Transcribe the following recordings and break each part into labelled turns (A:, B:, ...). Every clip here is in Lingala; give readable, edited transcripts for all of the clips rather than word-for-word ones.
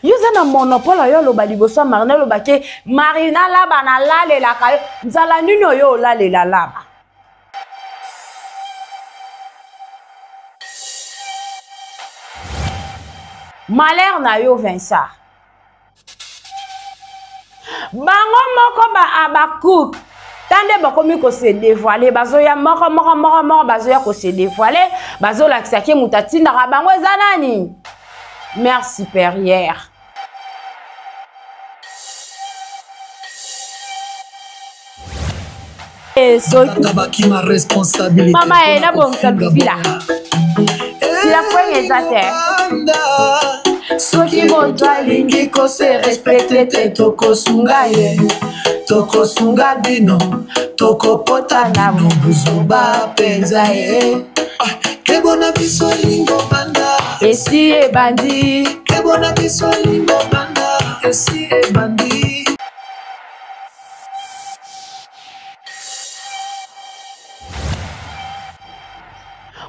A: Yo oza na monopole yo oloba liboso ya Marina, oloba ke Marina laba nalalelaka yo. Nzala nini oyo olalela laba? Malheur na yo Vincent. Bango moko ba Habacuc ta nde bakomi kose devoile, bazoya moko moko moko moko, bazoya kose devoile, bazolakisa ke moto atindaka bango eza nani? Mère supérieure. Mama ye nabongisa lubila sila fwenge eza te. Soki moto alingi kose respecte te,
B: tokosunga ye, tokosunga bino, tokopota bino buzoba mpenza ye. Kebo na biso lingo banda
A: esi ebandi,
B: kebo na biso lingo banda esi ebandi.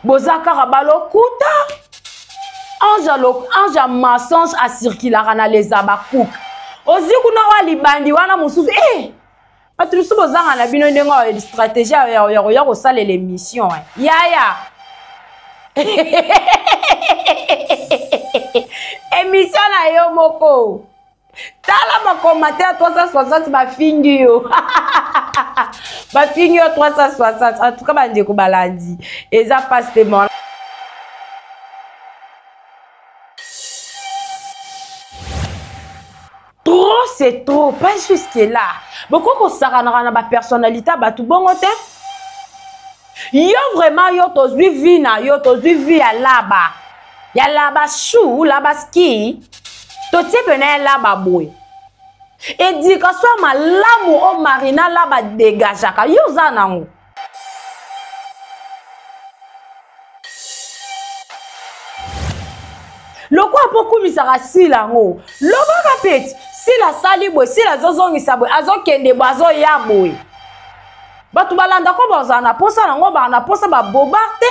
A: Boza kaka balokuta. Ange ya mensonge asirkulaka na les Habacuc. Ozwi kuna oyo libandi wana mosusu bato mosusu bozanga na bino ndenge oyo stratégie ya koya kosalela émission yaya émission na yo moko. Tala ba commentaire 360 bafingi yo. Bafingi yo 360. En tout cas bandeko balandi eza passe te mort. Trop c'est trop, pas jusque là. Boko kosakanaka na ba personnalité ya bato bongo te. Yo vraiment yo tozwi vie na yo, tozwi vie ya laba. Ya laba chou, laba ski. Totie pena ya laba boye. Éducation ya malamu o Marina laba dégageaka. Yo oza nango. Lokola mpo okumisaka Sila yango, lobaka peti Sila asali boye, Sila azozongisa boye, azokende boye, azoya boye. Bato balanda ko bazala na posa nango, baa na posa babobar te.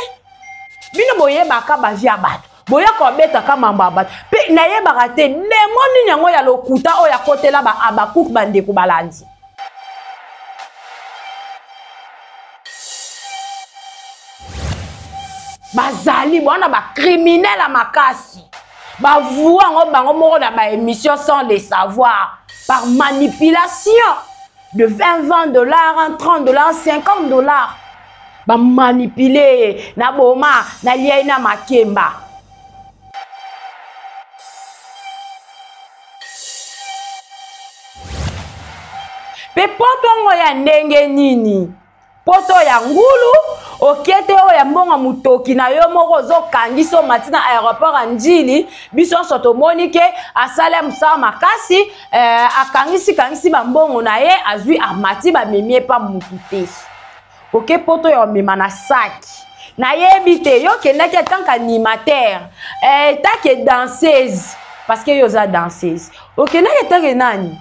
A: Bino boyebaka ba vie ya bato, boyaka kobetaka mambo ya bato. Mpe nayebaka te demo nini yango ya lokuta oyo akotela ba Habacuc bandeko balandi. Bazali bwana ba criminel ya makasi, bavua yango bango moko na ba émission sans le savoir, par manipulation de 20, 20 $, 30 $, 50 $. Ba manipuler na boma na liai na makemba. Pe poto ngo ya ndenge nini? Poto ya ngulu, okete oyo ya mbongo mutoki na yo moko ozokangisa omati na aéroport ya Ndjili, biso nyonso tomoni ke asali mosala makasi, akangisi kangisi ba mbongo na ye, azwi amati bamemi ye pa mutu te. Oke poto ya omema na saki. Nayebi te, yo okendaki en tant qu'animateur, tant que danseuse, parce que yo oza danseuse. Okendaki en tant que nani?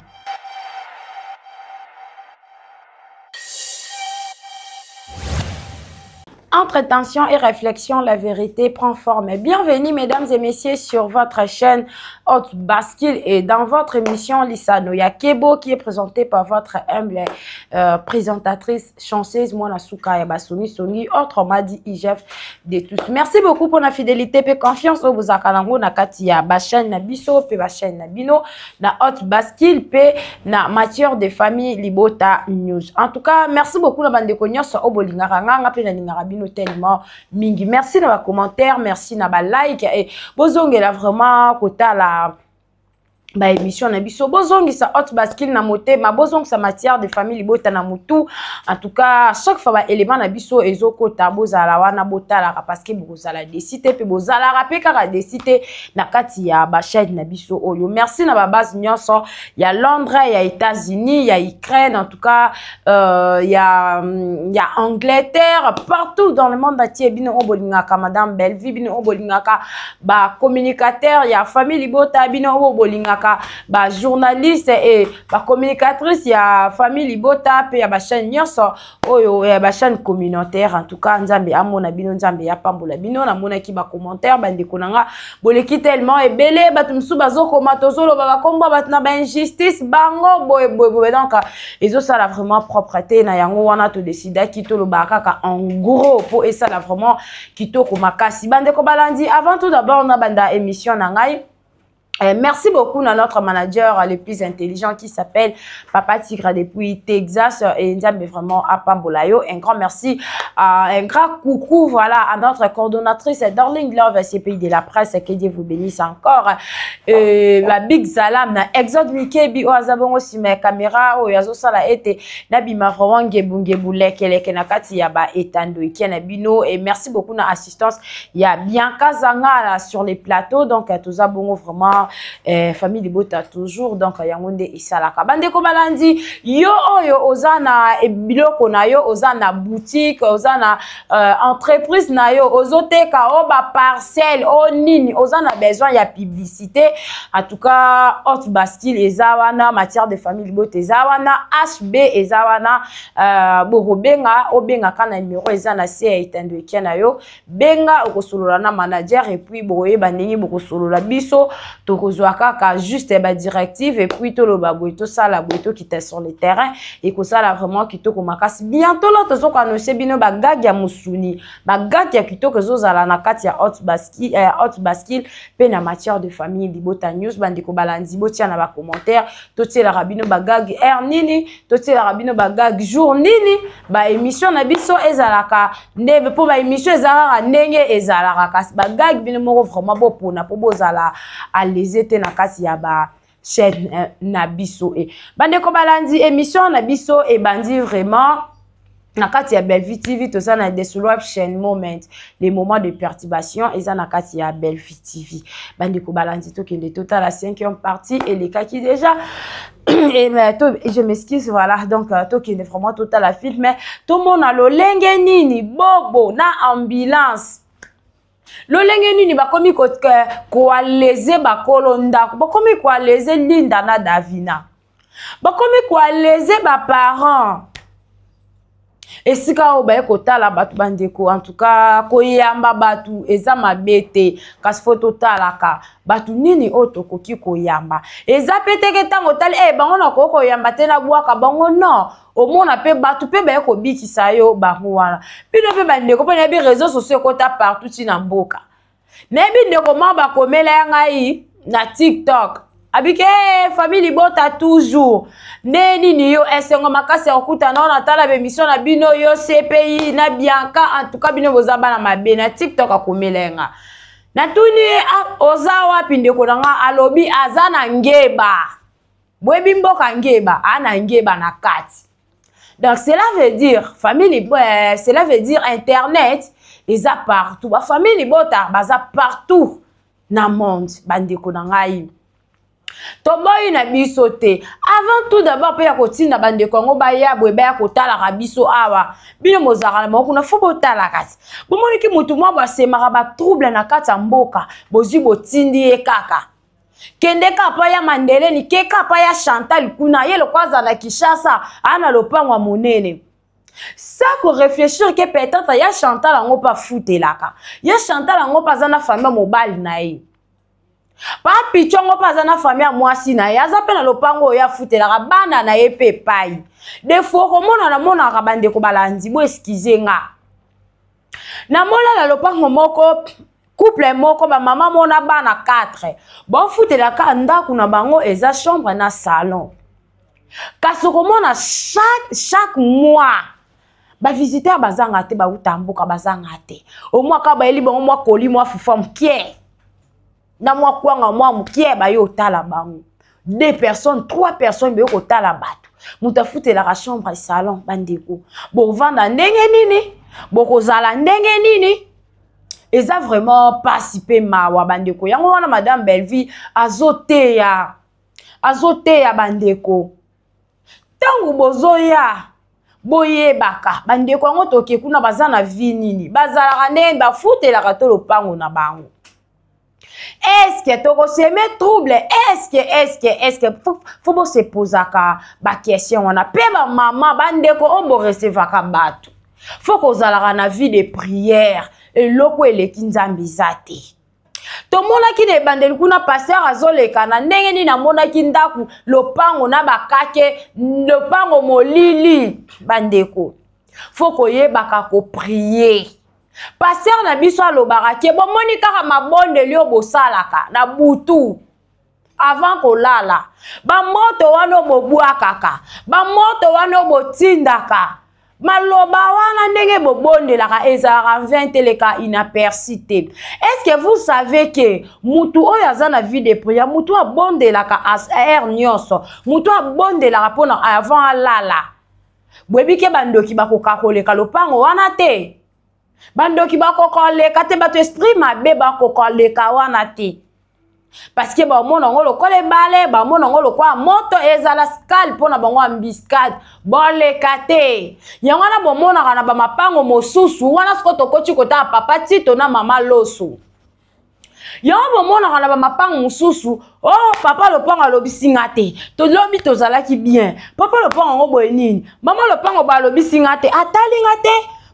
A: Entre tension et réflexion, la vérité prend forme. Bienvenue, mesdames et messieurs, sur votre chaîne Haute Bascule et dans votre émission Lisano Yakebo, qui est présentée par votre humble présentatrice, chanceuse, Mwana Suka ya Basongi Songi, autrement dit IGF de tous. Merci beaucoup pour la fidélité et confiance au Bozakalango, na kati ya ba chaîne na biso, pe ba chaîne na bino, na Haute Bascule, pe na matière de famille Libota News. En tout cas, merci beaucoup na bande nyonso oyo bolingaka nga, nga pe nalingaka bino tellement mingi. Merci na ba commentaire, merci na ba like et bozongela vraiment kotala ba émission na biso. Bozongisa Haute Bascule na motema, bozongisa matière de famille Libota na mutu. En tout cas, chaque fois ba élément na biso ezokota, bozala wana botalaka parce que bozala décité pe bozala pe kaka décité na kati ya ba chaîne na biso oyo. Merci na ba base nyonso ya Londres, ya États-Unis, ya Ukraine, en tout cas ya Angleterre, partout dans le monde entier. Bino oyo bolingaka Madame Bellevue, bino oyo bolingaka ba communicateur ya famille Libota, bino oyo bolingaka Tolobelaka ba journaliste et ba communicatrice ya famille libota pe ya ba chaîne nyonso oyo ya ba chaîne communautaire. En tout cas, Nzambe amona bino, Nzambe ya pambola bino. Namonaki ba commentaire bandeko na nga boleki tellement ebele, bato mosusu bazokoma tozoloba bakombo bato na ba injustice bango boye boye boye. Donc ezosala vraiment propre te. Na yango wana todesidaki tolobaka kaka en gros mpo esala vraiment kitoko makasi. Bandeko balandi, avant tout d'abord na banda émission na ngai, merci beaucoup à notre manager le plus intelligent qui s'appelle Papa Tigre depuis Texas et Nzambe vraiment apambola yo. Un grand merci, un grand coucou, voilà, à notre coordonnatrice Darling Love CPI de la presse, que Dieu vous bénisse encore. La Big Salam na Exode Mikebi o azabongo sima caméra o yazo sala ete na bima vraiment ngebu ngebu leke leke na kati ya ba etando ikia na bino. Et merci beaucoup na assistance ya Bianca Zangala sur les plateaux. Donc toza bongo vraiment famille libota toujours. Donc yango nde esalaka. Bandeko balandi, yo oyo oza na biloko na yo, oza na boutique, oza na entreprise na yo, ozoteka o ba parcelle o nini, oza na besoin ya publicité, en tout cas Haute Bastille eza wana, matière de famille libota eza wana, HB eza wana. Bokobenga, obengaka na numéro eza na se ya etando ekia na yo. Benga, okosolola na manager et puis bokoyeba ndenge bokosolola. Biso tokozwa kaka juste ba directive et puis toloba boye, tosala boye, tokita sur le terrain, ekosala vraiment kitoko makasi. Bientôt là tozokoannonce bino bagag ya mosuni, bagag ya kitoko ezozala na kati ya Haute Bascule, Haute Bascule mpe na matière de famille libota news. Bandeko balandi, botia na bacommentaire totielaka bino bagag heure nini, totielaka bino bagag jour nini. Baémission na biso ezalaka nde mpo baémission eza kaka ndenge ezalaka, kasi bagag bino moko vraiment bopona mpo bozala à l'aise te na kati ya ba chaîne na biso. E bandeko balandi, émission na biso ebandi vraiment na kati ya Bellevue TV. Toza na Disruption Moment, les moments de perturbation eza na kati ya Bellevue TV. Bandeko balandi, tokende totala cinquième partie elekaki déjà et mais to, je m'excuse, voilà. Donc tokende vraiment totala film, tomona lolenge nini bobo na ambulance, lolenge nini bakomi koaleze bakolo ndako, bakomi koaleze Linda na Davina, bakomi koaleze baparent esika oyo baye kotala bato. Bandeko, en tout cas koyamba bato eza mabe te, kasi fo totalaka bato nini oyo tokoki koyamba. Eza pe teke ntango otali bango nakoki koyamba te, nabwaka bango. Non, omona mpe bato mpe baye kobikisa yo bango wana. Bino mpe bandeko, mpo nayebi réseau sociaux ekota partout ntina mboka. Nayebi ndeko moko bakomela ya ngai na TikTok, abike hey, famille libota toujours, nde nini yo esengo makasi ya kokutana oyo, natala bemission na bino, yo CPI na Bianca, en tout cas bino boza bana mabe. Na TikTok akomela ye nga, natuni ye: "Oza wapi, ndeko na nga?" Alobi aza na Ngeba. Boyebi mboka Ngeba, aa na Ngeba na kati. Donc cela veut dire famille, cela veut dire internet eza partout, bafamille libota baza partout na monde. Bandeko na ngai, toboyi na biso te. Avant tout d'abord mpe ya kotinda bandeko yango baya boye, baya kotalaka biso awa, bino bozalaka na bango kuna, fo botalaka ti bomoniki motu mwa basemaka batrouble na kati ya mboka. Bozwi, botindi ye kaka: "Kende kapa ya Mandeleni, ke kapa ya Chantal kuna." Ye lokwa aza na Kinshasa, aa na lopango ya monene, sans korefléchir ke peut-être ya Chantal yango mpe afutelaka, ya Chantal yango mpe aza na famille ya mobali na ye, papicho yango mpe aza na famille ya mwasi na ye, aza mpe na lopango oyo afutelaka bana na ye mpe epai. Des fois komona, namonaka bandeko balandi, bo excuser nga, namona na lopango moko couple moko, bamama mona bana 4, bafutelaka ndako na bango, eza chambre na salon. Kasi okomona chaque mois bavisiteur bazanga te, bauta mboka bazanga te. Omwa kaka bayeli bango mwa koli, mwa fufa mokie na mwa kwanga mwa mokie, baye otala bango, deux personnes, trois personnes, baye kotala bato. Moto afutelaka chambre, salon. Bandeko, bovanda ndenge nini? Bokozala ndenge nini? Eza vraiment pasi mpe mawa, bandeko. Yango wana madame Bellevue azoteya, azoteya bandeko: ntango bozoya, boyebaka bandeko yango toke kuna baza na vie nini, bazalaka ndenge bafutelaka to lopango na bango. Est-ce tokoseme trouble? Est-ce est-ce est-ce faut bosepozaka baquestion wana mpe bamama bandeko oyo borecevaka bato fo kozalaka na vie de prière, eloko eleki Nzambe eza te. Tomonaki na ebandeli kuna pasteur azoleka na ndenge nini, amonaki ndako, lopango na bakake, lopango molili. Bandeko, fo koyebaka koprier. Pasteur na biso alobaka ke bomoni kaka mabondeli oyo bosalaka na butu avant kolala, bamoto wana oyo bobwakaka, bamoto wana oyo botindaka, maloba wana ndenge bobondelaka ezalaka vain te, eleka inaperçu te. Est ce que vous savez ke mutu oyo aza na vie de prière, mutu abondelaka heure nyonso, mutu abondelaka mpona avant alala, boyebi ke bandoki bakoka koleka lopango wana te? Bandoki bakoka koleka te, bato esprit mabe bakoka koleka wana te, parce que bamona yango lokola ebale, bamona yango lokola moto, ezala scale mpo na bango, embuscade, boleka te. Yango wana bomonaka na bamapango mosusu wana. Sikoyo tokoti kotala papa Tito na mama Loso. Yango bomonaka na bamapango mosusu: "Oh, papa lopango alobisi nga te, tolobi tozalaki bien. Papa lopango yango boye nini? Mama lopango balobisi nga te, atali nga te,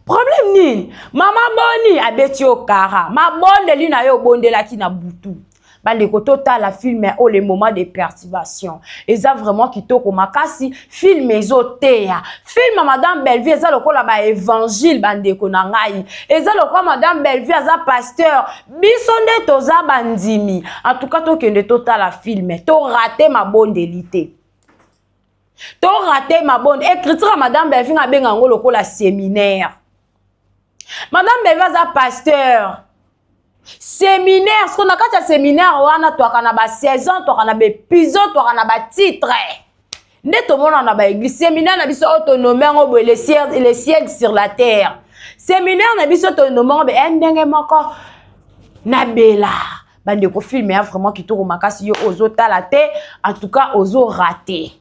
A: problème nini? Mama boni abeti yo kara mabondeli na yo obondelaki na butu?" Bandeko, totala film oyo, Le moment de perturbation. Eza vraiment kitoko makasi. Film ezoteya. Film ya madame Bellevue eza lokola baévangile. Bandeko na ngai, eza lokola madame Bellevue aza pasteur, biso nde toza bandimi. En tout cas, tokende totala film, torater mabondeli te, torater mabonde. Écriture ya madame Bellevue, nga abenga yango lokola séminaire. Madame Bellevue aza pasteur, séminaire. Siko na kati ya séminaire wana, twaka na basaison, twaka na baépisode, twaka na batitre nde tomona na baéglise. Séminaire na biso oyo tonommer yango boye Le ciel sur la terre. Séminaire na biso tonommer yango boye ndenge moko na bela. Bandeko, film ya vraiment kitoko makasi. Yo ozotala te, en tout cas ozorater.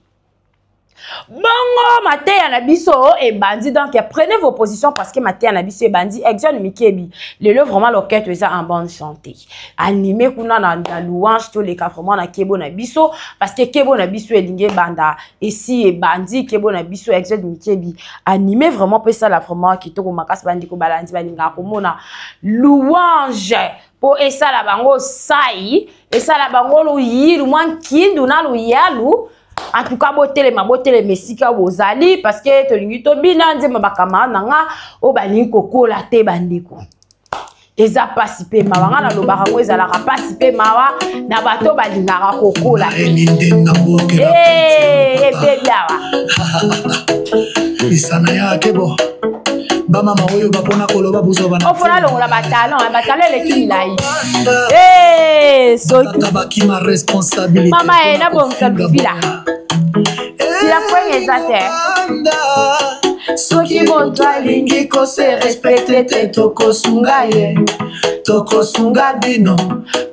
A: Bongo mateya na biso ebandi, donc prenez vos positions parce que mateya na biso ebandi. Exxon Mikebi lelo vraiment loketo eza en bonne santé, animé kuna na louange. Toleka vraiment na kebo na biso parce que kebo na biso elingi ebanda, esi ebandi. Kebo na biso, Exxon Mikebi animé vraiment mpe esala vraiment kitoko makasi. Bandeko balandi balingaka komona louange mpo esala bango sai, esala bango luyilu mwa nkindu na luyalu. En tout cas, botelema, botelema esika bozali parce que tolingi tobina nzembo. Bacamarade na nga oyo balingi kokola te, bandeko, eza mpasi mpe mawa. Nga nalobaka yango, ezalaka mpasi mpe mawa na bato balingaka kokola te. Ebebi awa.
B: Lisana ya kebo, bamama oyo bapona koloba buzoba.
A: Ofona longola batalon, batalon eleki milai. Soki
B: bakima responsabilité.
A: Mama e nabongisa luvila sila fwenge eza te.
B: Soki moto alingi kose respecter te, tokosunga ye, tokosunga bino,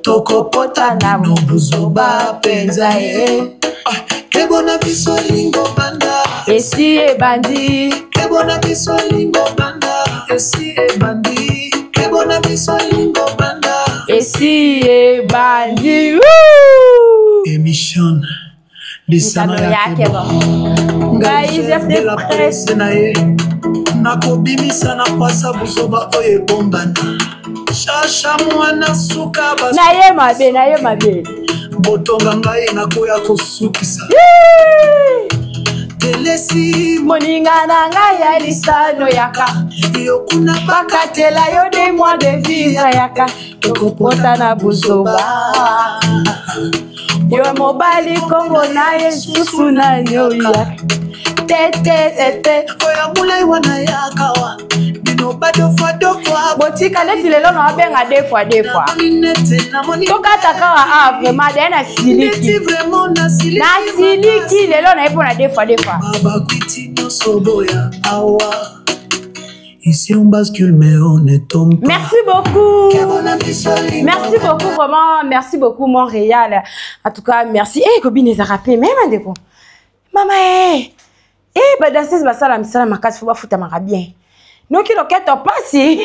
B: tokopota nano buzoba mpenza ye. Kebo na biso lingo banda.
A: Esi ebandi.
B: Kebo na biso lingo banda, esi ebandi. Kebo na biso lingo banda.
A: Esi ebandi.
B: Émission lisano ya
A: kebo,
B: ngai chef de la presse na ye, nakobimisa na kwasa buzoba oyo ebombana. Shasha mwana suka.
A: Na ye mabe, na ye mabe.
B: Botonga ngai, nakoya kosukisa telesi.
A: Moninga na ngai ya lisano, yaka.
B: Yo kuna.
A: Bakatela yo 2 mois de vivre, yaka, tokopota na buzoba. Yo mobali, nkombo na ye susu nani oya te te te te.
B: Oyo molai wana yakawa bino badofwa dofwa.
A: Botika neti lelo na babenga deux fois deux fois. Tokata kaka. Ah, vraiment daye na siliki, nasiliki lelo na ye mpo na deux fois deux fois.
B: Bakwiti nyonso boya awa. Ici on bascule mais on ne tombe pas.
A: Merci beaucoup. Merci beaucoup vraiment. Merci beaucoup Montréal. En tout cas, merci. Eh Kobine ezaka pe même ndeko. Mama eh. Eh ba danseuse basala misala makasi, fo bafutamaka bien. Noki loketo pasi.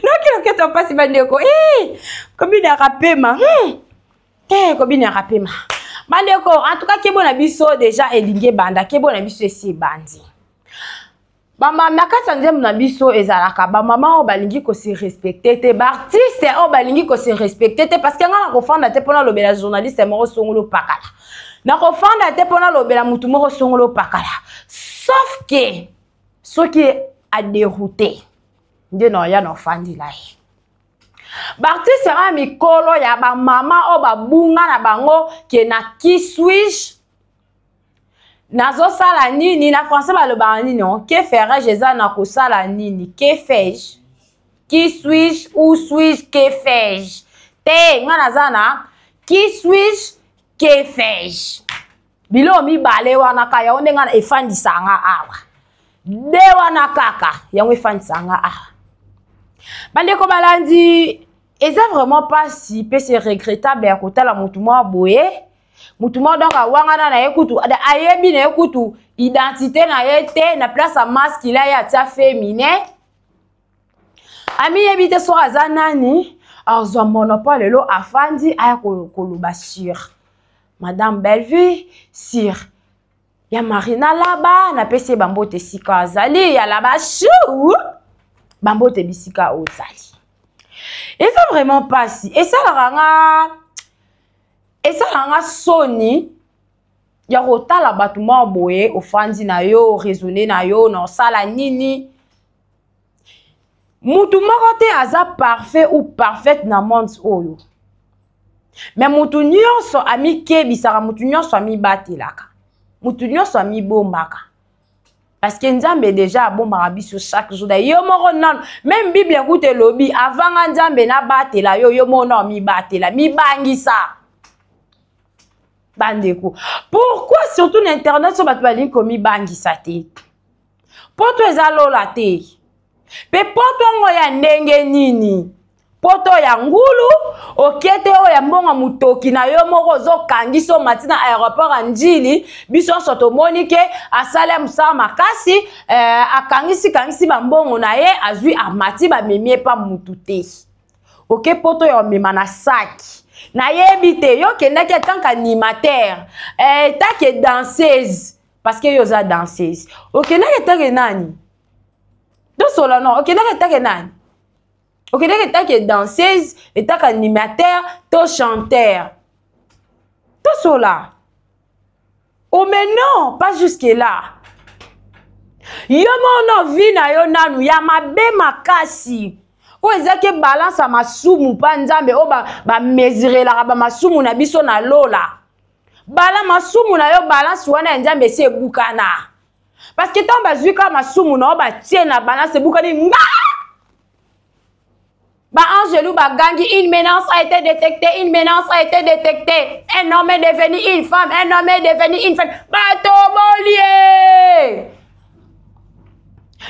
A: Noki loketo. Nzoto mpasi bandeko. Eh, kobinaka pema. Eh, kobinaka pema. Bandeko, en tout cas kebo na biso déjà elingi ebanda, kebo na biso esi ebandi. Bama na kati ya nzembo na biso ezalaka bamama oyo balingi kose respecte te, baartiste oyo balingi kose respecte te, parce que ngai nakofanda te mpo nalobela journaliste moko songolo pakala, nakofanda te mpo nalobela motu moko songolo pakala, sauf ke soki aderoute nde naoya na ofandela ye. Baartiste wana mikolo ya bamama oyo babunga na bango ke na qui suis-je, nazosala nini, na français balobaka nini, oh? Que ferais-je eza na kosala nini, que fais-je, qui suis-je, où suis-je, que fais-je te, nga naza na qui suis-je, que fais-je, biloko mibale wana kaka yango nde nga efandisa nga awa, de wana kaka yango efandisa nga awa. Bandeko balandi, eza vraiment mpasi mpe c'est regrettable ya kotala motu mwa boye, motu moko donc awangana na ye kutu ayebi na ye kutu identité na ye te, na place ya masculin ye atia féminin, amiyebi te soki aza nani, azwa monopole lelo afandi aya koloba sur madame Bellevue, sur ya Marina Laba. Napesi ye bambote esika azali, ya Laba chou, bambote bisika ozali. Eza vraiment mpasi, esalaka nga, esalaka nga soni ya kotala bato moko boye, ofandi na yo, oraisonne na yo na osala nini. Mutu moko te aza parfait ou parfaite na monde oyo, me mutu nyonso amikebisaka, mutu nyonso amibatelaka, mutu nyonso amibombaka, parce que Nzambe deja abombaka biso chaque jour. Da yo moko nano, même Bible ekuta elobi avanga Nzambe nabatela yo, yo moko nano mibatela, mibangisa. Bandeko, pourquoi surtout na internet so bato balingi komibangisa te? Poto eza lola te, mpe poto yango ya ndenge nini? Poto ya ngulu oke te, oyo ya mbongo motoki na yo moko ozokangisa, omati na aéroport ya Njili, biso nyonso tomoni ke asali mosala makasi, akangisi kangisi bambongo na ye, azwi amati, bamemi epa mutu te. Oke poto ya omema na saki, nayebi te yo okendaki en tant qu'animateur, tant que danseuse, parce que yo oza danseuse, okendaki etake nani? Tosola non, okendaki etake nani? Okendaki etake danseuse, etake animateur to chanteur? Tosola. Oh mais non, pas jusque là. Yo mono vie na yo nanu ya mabe makasi, oyo ezaki balance ya masumu mpa Nzambe oyo bamesurelaka ba bamasumu na biso na lola, bala masumu na yo, balance wana ya Nzambe esi ebukana, parce que ntango bazwi kaka masumu na yo batie na balance, ebukani nga. Ba angelu bagangi: une menace a été détectée, une menace a été détectée, un homme est devenu une femme, un homme est devenu une femme. Bato bolie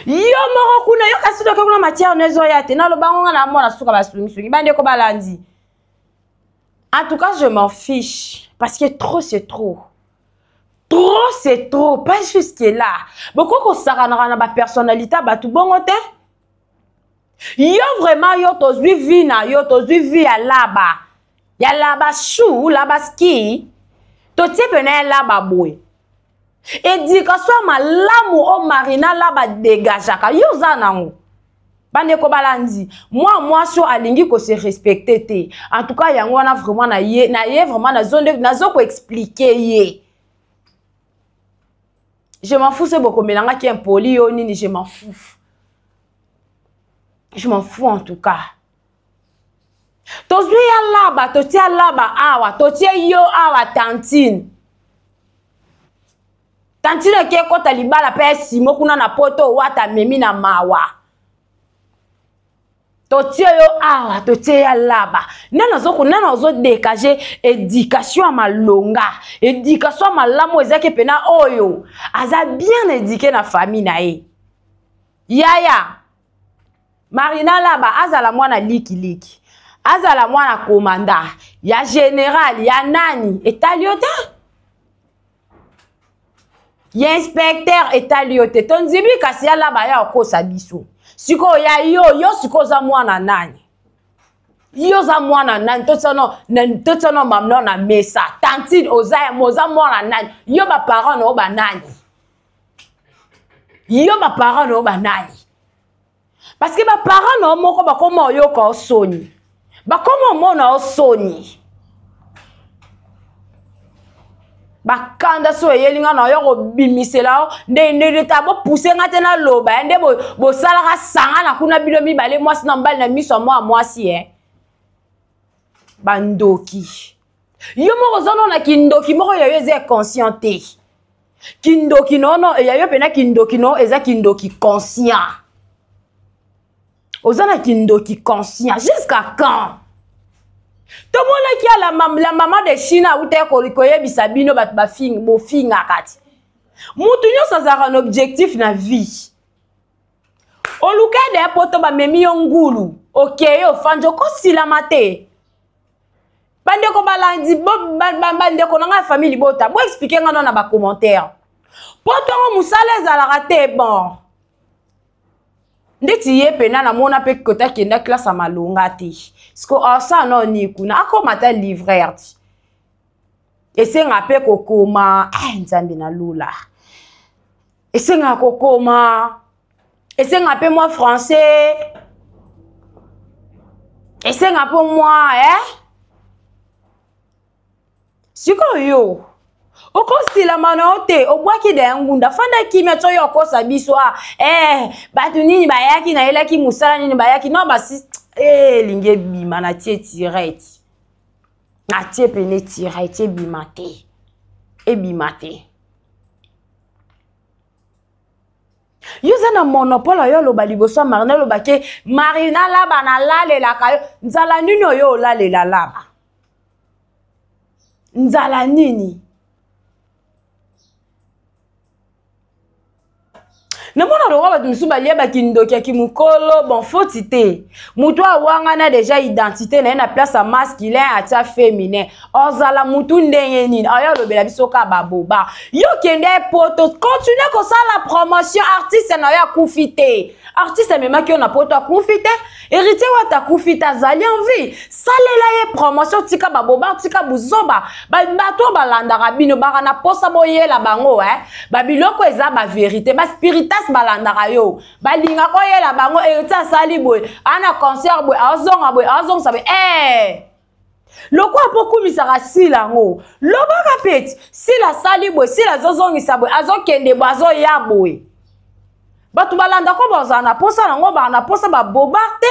A: yo moko kuna, yo kasi toke kuna, matière no ezoya te. Naloba ngo nga na mona suka basungisungi. Bandeko balandi, en tout cas je m'en fiche, parce que trop c'est trop, trop c'est trop, pas jusque là. Bokoki kosakanaka na bapersonnalité ya bato bongo te. Yo vraiment, yo tozwi vie na yo, tozwi vie ya Laba, ya Laba chou, Laba ski, totie pene ya Laba boye, éducation ya malamu oyo Marina Laba dégageaka, yo oza nango. Bandeko balandi, mwa mwasi oyo alingi kose respecte te, en tout cas yango wana vraiment na ye, na ye vraiment nazo koexpliquer ye. Je m'en fous se bokomelangaki impoli yo nini, je m'en fous, je m'en fous. En tout cas tozwi ya Laba, totia Laba awa, totie yo awa, tantine, tantine eke ekɔta libala mpe esimo kuna na poto, wata amemi na mawa. Totie yo awa, totie ya Laba, nani nani azodégage éducation ya malonga, éducation ya malamu ezaki mpena oyo aza bien éduqué na famille na ye. Yaya Marina Laba azala mwana likiliki, azala mwana komanda ya général ya nani, etali yo te, ya inspecteur etali yo te. Tondimi kasi ya Laba ya okosa biso sikoyo ya yo, yo sikoyo oza mwana nani? Yo oza mwana nani? Totia no mamno na mesa. Tantine oza oza mwana nani? Yo ba parents na yo ba nani? Yo ba parents na yo ba nani? Parce que ba parents na yo moko bakoma oyoka yo soni. Bakoma omona yo soni. Bakanda so eyeli nga na yo kobimisela yo nde nde ta bopuse nga te naloba ya nde bosalaka sanga na kuna bino mibale mwasi na mobali na miso ya mwa mwasi eh. Bandoki yo moko oza nona kindoki moko ya yo eza conscient te. Kindoki nono ya yo mpena kindoki no eza kindoki conscient. Oza na kindoki conscient jusqu'à quand? Tomonaki ya la maman de Chine awutaki koyebisa bino bato bofingaka ti. Mutu nyonso azalaka na objectif na vie. Oluka ede ya poto bamemi yo ngulu, okei ofandi okosilama te. Bandeko balandi, bandeko na ngai ya famille libota, bo expliquer nga na ba commentaire. Poto yango mosala ezalaka te bon. Ndeti ye pena namona pe kota kenda classe ya malonga te. Siko asala nao ni kuna akoma ata livreur ti. Esenga pe kokoma, Nzambe na lula. Esenga kokoma, esenga pe mwa français. Esenga pe mwa, eh? Sikoyo yo okosilama na yo te, obwaki da ya ngunda, fanda kimia to yo okosa biso, ah, eh, bato nini bayaki, nayelaki mosala nini bayaki, non, basi, eh, elingi ebima na tie tirette. Na tie pene tirette, ebima te. Ebima te. Yo oza na monopole oyo oloba liboso ya Marina, oloba ke Marina laba nalalelaka yo. Nzala nini oyo olalela laba? Nzala nini? Namona lokola bato mosusu balia bakindoki ya kimokolo, bon foti te. Moto awangana déjà identité na ye na place ya masculin atia féminin. Ozala mutu ndenge nini? Oyo alobela biso ka baboba. Yo kende poto, continue kosala promotion artiste na yo akufi te. Artiste amemaki yo na poto akufi te. Héritier Wata akufi te, azali en vie. Salela ye promotion, tika baboba, tika buzoba. Bato oyo balandaka bino baka na posa boyela bango, eh. Ba biloko eza ba vérité, ba spiritas balandaka yo. Balinga koyela bango, héritier asali boye, ana concert boye, azonga boye, azongisa boye. Eh! Lokwa po kumisaka sila yango. Lobaka peti, sila asali boye, sila azozongisa boye, azokende boye, azoya boye. Bato balanda ko bazala na posa nango, baa na posa ba bobar te.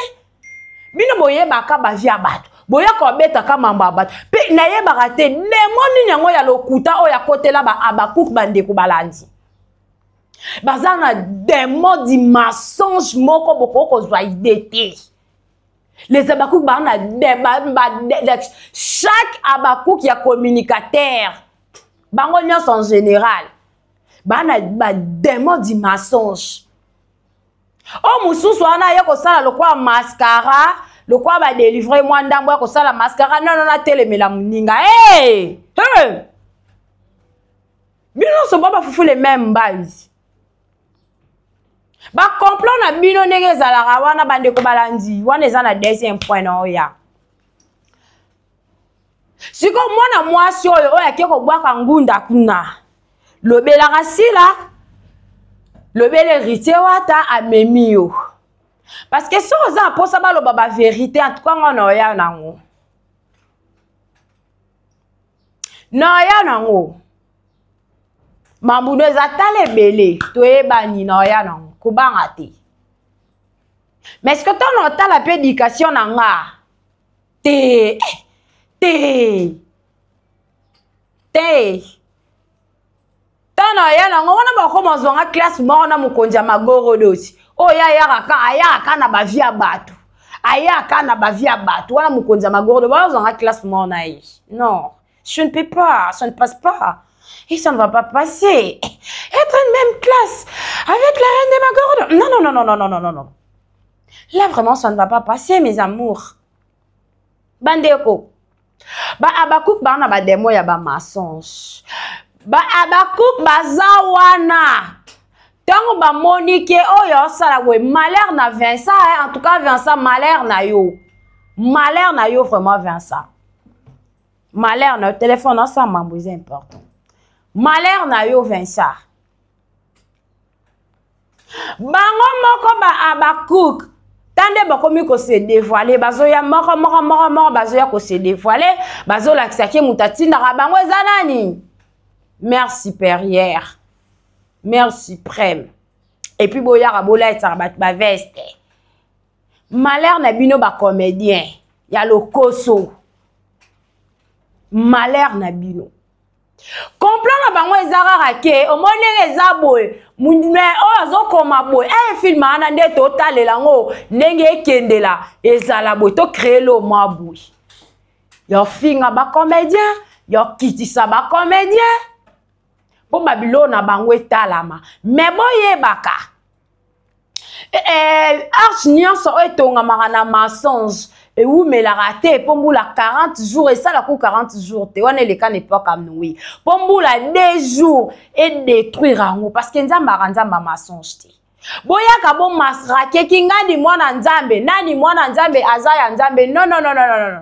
A: Bino boyebaka ba vie ya bato, boyaka obetaka mambo ya bato. Pe nayebaka te demo nini yango ya lokuta oyo akotela ba Habacuc bandeko balandi. Baza na demo du mensonge moko bokoki kozwa idée te. Les Habacuc ba na de, ba, ba, de, de, chaque Habacuc ya communicateur bango nyonso en général ba na ba démon du mensonge. O mosusu wana aye kosala lokola mascara, lokola ba délivrer mwa ndambo ya kosala mascara, non, non, natelemela moninga. Hey! Hey! Bino nyonso ba bafufu les mêmes bases. Ba complot na bino ndenge ezalaka wana bandeko balandi, wana eza na deuxième point na oya. Siko mwana mwasi oyo oyo ake kobwaka ngunda kuna, lobelaka sila, lobele héritier Wata amemi yo. Parce que soki oza na posa baloba ba vérité, en tout cas nga na oya nango. Na oya nango. Mambuno eza tala ebele, toyebani na oya nango, kobanga te. Mais est-ce que ton otala pe éducation na nga? Te, te, te. Tana ya nango wana bakoma zwanga classe moko na mokonzi ya magorodosi. Oyo ayaka ka, ayaka ka na ba vie ya bato. Ayaka na ba vie ya bato. Wana mokonzi ya magorodo, ba zwanga classe moko na ye. Non, je ne peux pas, ça ne passe pas. Et ça ne va pas passer. Être en même classe avec la reine des magorodo. Non, non, non, non, non, non, non, non. Là, vraiment, ça ne va pas passer, mes amours. Bandeko. Ba Habacuc ba na ba démon ya ba mensonge. Ba Habacuc baza wana. Tango ba moni ke oyo osala boye malheur na Vincent, hein? En tout cas Vincent malheur na yo. Malheur na yo vraiment Vincent. Malheur na yo téléphone na sa mambo eza important. Malheur na yo Vincent. Bango moko ba Habacuc ta nde bakomi kose dévoiler, bazoya moko moko moko moko, bazoya kose dévoiler, bazolakisa ke moto atindaka bango eza nani? Mère supérieure, mère suprême. Et puis boyaka bolatisaka bato ba veste. Malheur na bino ba comédien ya lokoso. Malheur na bino. Complot na bango eza kaka ke omoni ndenge eza boye, mais oyo azokoma boye, film wana nde totalela yango ndenge ekendela ezala boye, to créer lo mwa boye. Yo finga ba comédien, yo kitisa ba comédien po ba biloko na bango etalama. Mais boyebaka arche nyonso oyo etongamaka na mensonge ewumelaka te, po mbula 40 jours esala ku 40 jours te, wana eleka na époque ya Noé, po mbula 2 jours edétruire yango, parce que Nzambe aka Nzambe ya mensonge te. Boyaka bo masrakeki ngani mwana Nzambe, nani mwana Nzambe aza ya Nzambe. Non, non, non, non, non, non.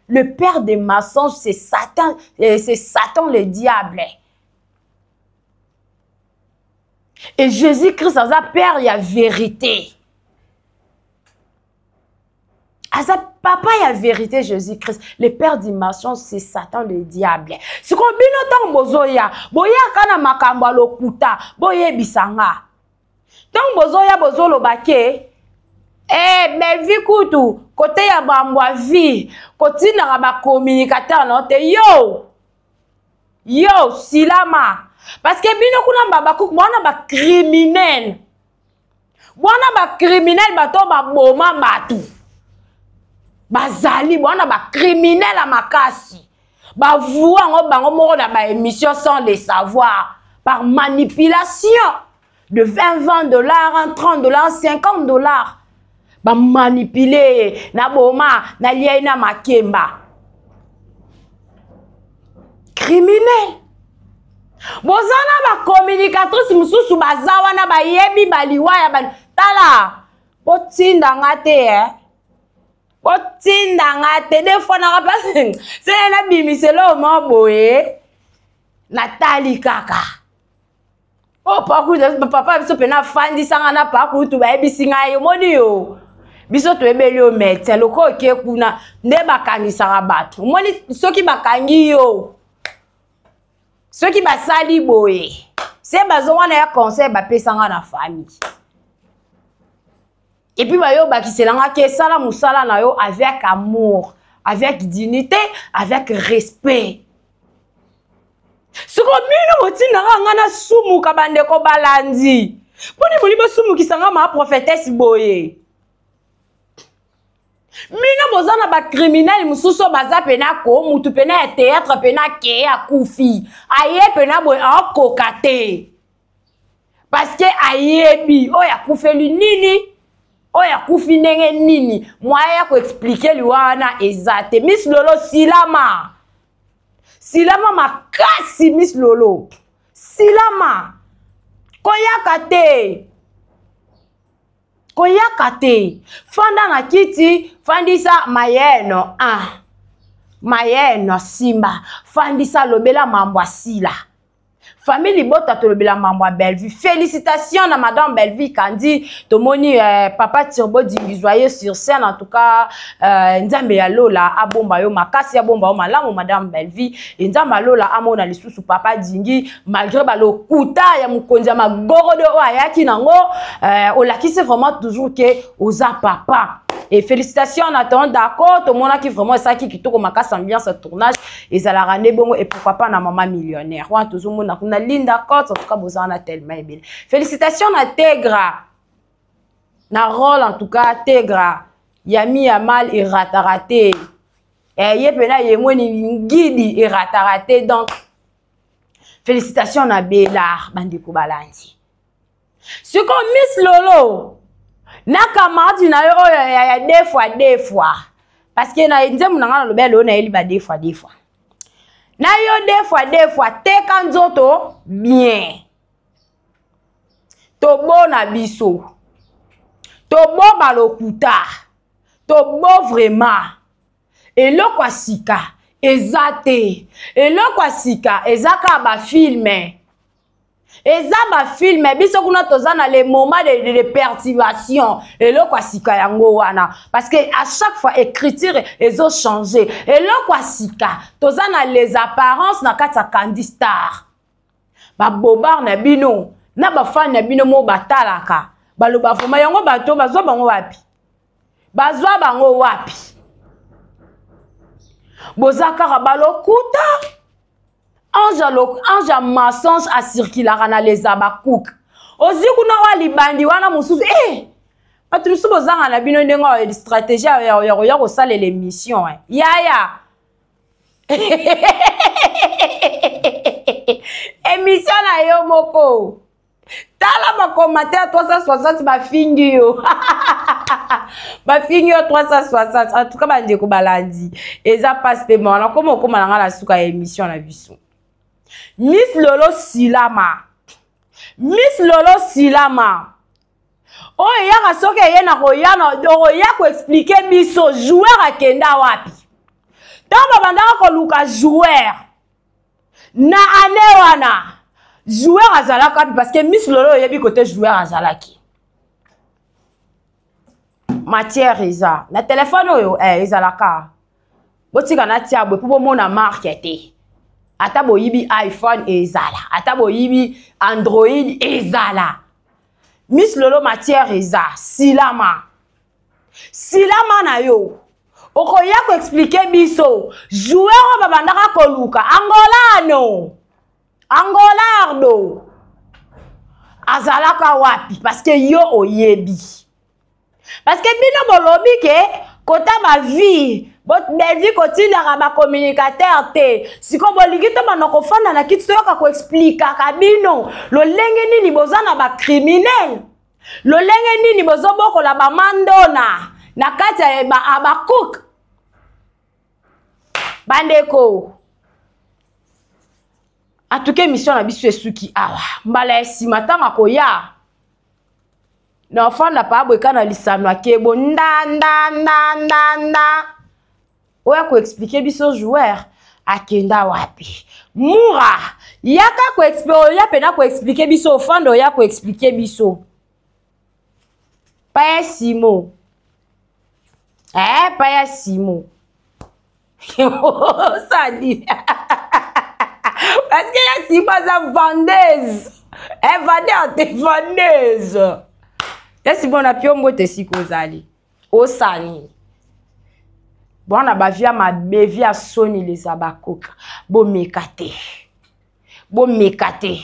A: Le père des mensonges, c'est Satan, c'est Satan le diable. Et Jésus-Christ aza père ya vérité. Aza papa ya vérité, Jésus-Christ. Le père du mensonge, c'est Satan le diable. Siko bino tango bozoya, boyaka na makambo ya lokuta, boyebisa nga. Tango bozoya bozoloba ke, Bellevue kutu, kote ya bambwa vie, kotinaka ba communicateur na te, yo! Yo, silama! Parce que bino kuna ba bakuku, bwana ba criminel. Bwana ba criminel bato ba boma bato. Bazali bwana ba criminel ya makasi. Ba voua ngo bango moko na ba émission sans le savoir, par manipulation de 20, 20 dollars, 30 dollars, 50 dollars. Ba manipuler na boma na liai na makemba. Criminel. Bozana ba communicatrice mususu baza wana bayebi baliwa ya ba tala botinda nga te Botinda nga te des fois na place se na bimiselo mo boye natali kaka. Oh, papa biso pena afandisa nga na pakutu bayebisi ngai omoni yo biso toyebeli yo médecin loko oke kuna nde bakangisaka bato omoni soki bakangi yo soki basali boye se bazonga na ya conseil bapesa nga na famille et puis bayo bakisela nga ke sala mosala na yo avec amour, avec dignité, avec respect. Siko bino botindaka nga na sumuka bandeko balandi. Poni boli bosumukisa nga ma prophétesse boye. Bino boza na ba criminel mosusu oyo baza pena ko mutu pena ya théâtre pena ke akufi. Aye pena boye akoka te. Parce que ayebi oyo akufeli nini, oyo akufi ndenge nini, moyen ya ko expliquer liwa wana eza te. Miss Lolo silama. Silama makasi Miss Lolo. Silama. Koyaka te. Koyaka te. Fanda na kiti, fandisa mayeno. Ah. Mayeno simba. Fandisa lobela mambo asila. Famille Libota tolobela mambo ya Bellevue. Félicitations na madame Bellevue Kandi. Tomoni papa Turbo Dingizwaye sur scène en tout cas Nzambe ya Lola abomba yo makasi abomba yo malamu madame Bellevue. Et Nzambe ya Lola amona lisusu papa Dingi malgré ba lokuta ya mokonzi ya magorodo oyo ayaki nango olakisi vraiment toujours que oza papa. Et félicitations en attendant d'accord tomonaki vraiment esaki kitoko makasi ambiance ya tournage ezalaka nde bongo et pourquoi pas na maman millionnaire wana tozomona kuna Linda Cote en tout cas bozala na tellement ebele. Félicitations na Tegra na rôle en tout cas Tegra Yami ya mal erataka te. Ye pena ye mweni ngidi erataka te donc félicitations na Bella bandeko balandi. Siko Miss Lolo na camarade na yo oyo ya deux fois deux fois parce que na nzembo na nga na lobela lelo nayeli ba deux fois deux fois na yo deux fois deux fois teka nzoto bien tobona biso toboba lokuta. Tobo vraiment. Eloko ya sika eza te. Eloko ya sika eza kaka ba filme. Eza ba filme biso kuna toza na le moment de perturbation. Eloko ya sika yango wana parce que à chaque fois écriture ezo changer. Eloko ya sika toza na les apparences na kati ya Candy Star. Ba bobar na bino na ba fan na bino mo batalaka baloba vraiment yango bato bazwa bango wapi? Bazwa bango wapi? Boza kaka balokuta. Ange ange ya mensonge acirculaka na les Habacuc. Ozwi kuna wa libandi wana mosusu eh bato mosusu bozanga na bino ndenge ya stratégie ya koya kosalela émission eh. Yaya émission na yo moko tala ba commentaire 360 bafingi yo bafingi yo 360 en tout cas bandeko balandi eza pasi mpe mawa nakoma okoma na ngai na suka ya émission na biso. Miss Lolo silama, Miss Lolo silama oyo eyaka soki eye na koya na okoya koexplike biso joueur akenda wapi ntango babandaka koluka joueur na année wana joueur azalaka wapi parce que Miss Lolo oyebi kote joueur azalaki matière eza na telefone oyo eh, ezalaka botika natia boye mpo bomona marke te ata boyibi iPhone ezala ata boyibi Android ezala Miss Lolo matière eza silama silama na yo okoya koexplike biso joueur oyo babandaka koluka angolano angolardo azalaka wapi parce que yo oyebi parce que bino bolobi ke kota ba vie Bellevue kotindaka ba communicateur te sikoyo bolingi to banda kofanda na kiti toyoka koexplikaka bino lolenge nini boza na ba criminel lolenge nini bozobokola ba mandona na kati ya ba Habacuc bandeko. En tout cas émission na biso esuki awa mbala ya nsima ntango akoya na ofanda pa boye na lisano akebo nda nda nda nda nda oya koexplike biso joueur akenda wapi mura yaka koexplike oya mpena koexplike biso ofanda oya koexplike biso paya simo eh paya simo osali parce que ya simo aza vendeuse eh vendeur te vendeuse ya simo na pio mbote esika ozali osani bwana bavia mabe via soni les abakoka bomeka te bomeka te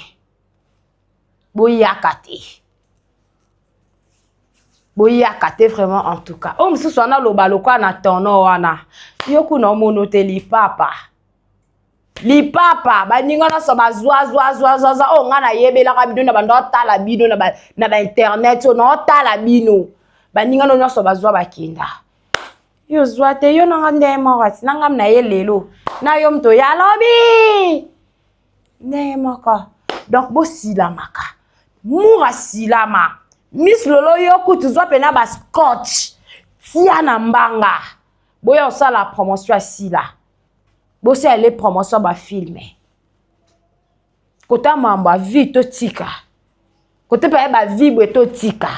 A: boyaka te boyaka te vraiment en tout cas oyo mosusu wana aloba lokola na tono wana yo kuna omono te lipapa lipapa baninga nyonso bazwazwazwazwa oyo ngai nayebelaka bino na bando otala bino na bainternet oyo naotala bino baninga no nyonso bazwa bakenda yo zwa te yo nanga ndenge moko ati nanga na ye lelo na yo moto ya lobi ndenge moko donc bosilamaka mur asilama Miss Lolo yo kutu zwa pena ba scotch tia na mbanga boya osala promotion ya sila bosalele promotion ba filme kota mambo ya vie totika kote mpe ba vie boye totika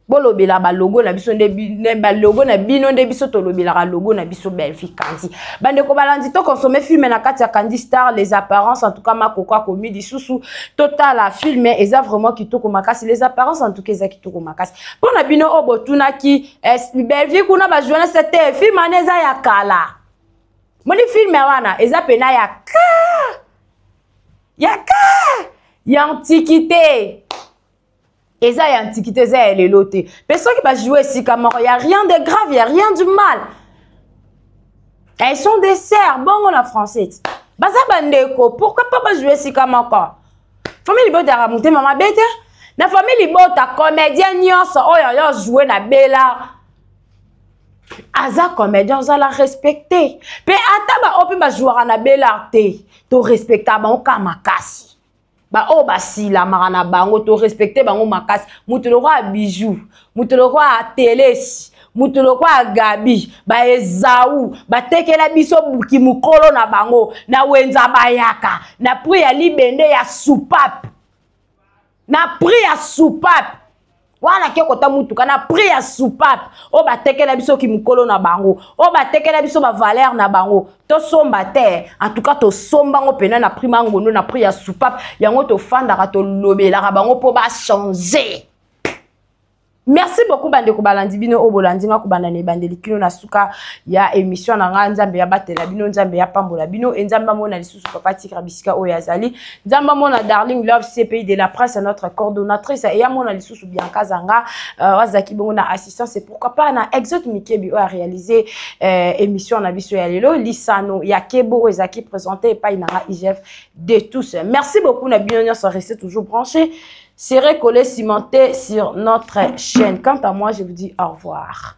A: bolobela balogo na biso nde balogo na bino nde biso tolobelaka logo na biso Bellevue Candy bandeko balandi to consommer film na kati ya Candy Star les apparences en tout cas makoko akomi lisusu totala film eza vraiment kitoko makasi les apparences en tout cas eza kitoko makasi mpo na bino oyo botunaki Bellevue kuna bajournaliste te film wana eza ya kala moni film wana eza pena ya ka ya ka ya antiquité eza ya antiquité eza ya lelo te mpe soki bajoue esika moko ya rien de grave ya rien du mal elles sont des sœurs bongo na français baza bandeko pourquoi pas bajoue esika moko famille libota yaka motema mabe te na famille libota comédien nyonso oyo oyo joue na bela aza comédien ozala respecte mpe ata baoyo mpe bajouaka na bela te torespecta bango kaka makasi baoyo basilamaka na bango torespecte bango makasi moto lokola bijou moto lokola telesi. Moto lokola Gabi, ba Ezau, batekela biso kimokolo na bango na wenza bayaka na prix ya libende ya soupape, na prix ya soupape wana ke kota mutuka na prix ya soupape oyo batekela biso kimokolo na bango, oyo batekela biso bavaleur na bango, tosomba te. En tout cas tosomba yango mpena na prix mangondo, na prix ya soupape. Yango tofandaka, tolobelaka bango mpo bachanger. Merci beaucoup bandeko balandi bino oyo bolandi nga kobanda na ebandeli kino na suka ya émission na nga. Nzambe abatela bino, Nzambe apambola bino e Nzambe amona lisusu papa Tikra bisika oyo azali, Nzambe amona Darling Love CPI de la presse, notre coordonnatrice, e amona lisusu Bianca Zanga azalaki bongo na assistance, et pourquoi pas na Exode Mikebi oyo a réalisé émission na biso ya lelo, Lisano ya Kebo, oyo ezalaki présenté epai na nga IGF de tous. Merci beaucoup na bino nyonso, restez toujours branchés, serez collés, cimentés sur notre chaîne. Quant à moi, je vous dis au revoir.